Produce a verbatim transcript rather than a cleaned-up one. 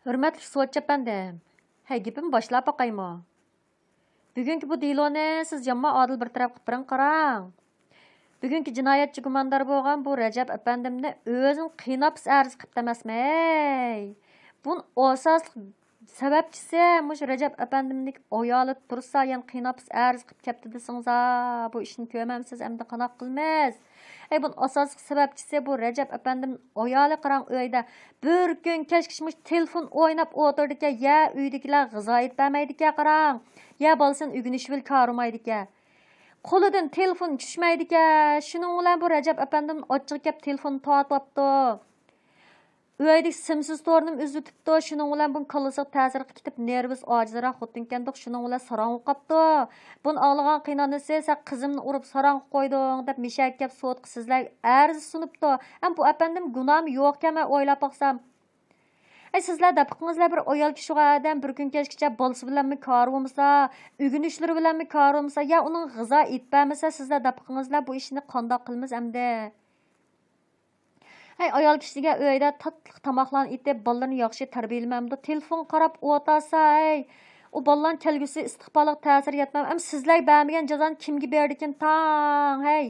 ھۆرمەتلىك سوتچى ئەپەندىم، ھەي، گېپىمنى باشلاپ باقايمۇ؟ بۈگۈنكى بۇ دېلونى سىز يامان ئادىل بىر تەرەپ قىلىپ بېرىڭ، قاراڭ. بۈگۈنكى جىنايەتچى گۇماندار بولغان بۇ رەجەپ ئەپەندىمنى ئۆزىنى قىيناپ ئەرز قىپتۇ ئەمەسمۇ، ھەي؟ بۇنىڭ ئاساسلىق سەۋەبچىسى مۇشۇ رەجەپ ئەپەندىمنىڭ ئايالى تۇرسا يەنە قىيناپ ئەرز قىپ كەپتۇ دېسىڭىزا، بۇ ئىشنى كۆرمەمسىز، ئەمدى قانداق قىلىمىز؟ ئەي، بۇنىڭ ئاساسلىق سەۋەبچىسى بۇ رەجەپ ئەپەندىم ئايالى، قاراڭ، ئۆيدە بىر كۈن كەچكىچە مۇشۇ تېلېفون ئويناپ ئولتۇرىدىكەن، يا ئۆيدىكىلەر غىزا ئېلىپ بەرمەيدىكەن، قاراڭ، يا بالىسىنى ئۆگىنىشى بىلەن كارىمايدىكەن. قولىدىن تېلېفون چۈشمەيدىكەن. شۇنىڭ بىلەن بۇ رەجەپ ئەپەندىم ئاچچىقى كەپ تېلېفوننى تارتىۋاپتۇ. ئۆيدىكى سىمسىز تورنىمۇ ئۈزۈۋېتىپتۇ. شۇنىڭ بىلەن بۇنىڭ كاللىسىغا تەسىرى كېتىپ، نېرۋىسى ئاجىزراق خوتۇنكەندۇق، شۇنىڭ بىلەن ساراڭغا قاپتۇ. بۇنى ئاڭلىغان قېيىنئانىسى، سەن قىزىمنى ئۇرۇپ ساراڭغا قويدۇڭ دەپ مىشەگە كەپ سوتقا سىزلەرگە ئەرز سۇنۇپتۇ. ئەمما بۇ ئەپەندىم گۇناھمۇ يوقكەن، مەن ئويلاپ باقسام. ئەي، سىزلەر دەپ بېقىڭىزلەر، بىر ئايال كىشى ئۇ ئادەم بىر كۈن كەچكىچە بالىسى بىلەنمۇ كارى بولمىسا، ئۆگىنىشلىرى بىلەنمۇ كارى بولمىسا، يا ئۇنىڭغا غىزا ئېلىپ بەرمىسە، سىزلەر دەپ بېقىڭىزلەر، بۇ ئىشنى قانداق قىلىمىز ئەمدى؟ ھەي، ئايال كىشىگە ئۆيدە تاتلىق تاماقلارنى ئېتىپ، بالىلىرىنى ياخشى تەربىيەلىمەمدۇ؟ تېلېفونغا قاراپ ئولتۇرسا، ھەي، ئۇ بالىلارنىڭ كەلگۈسى ئىستىقبالىغا تەسىر يەتمەم. ئەمما سىزلەرگە بەرمىگەن جازانى كىمگە بېرىدىكىن تاڭ، ھەي؟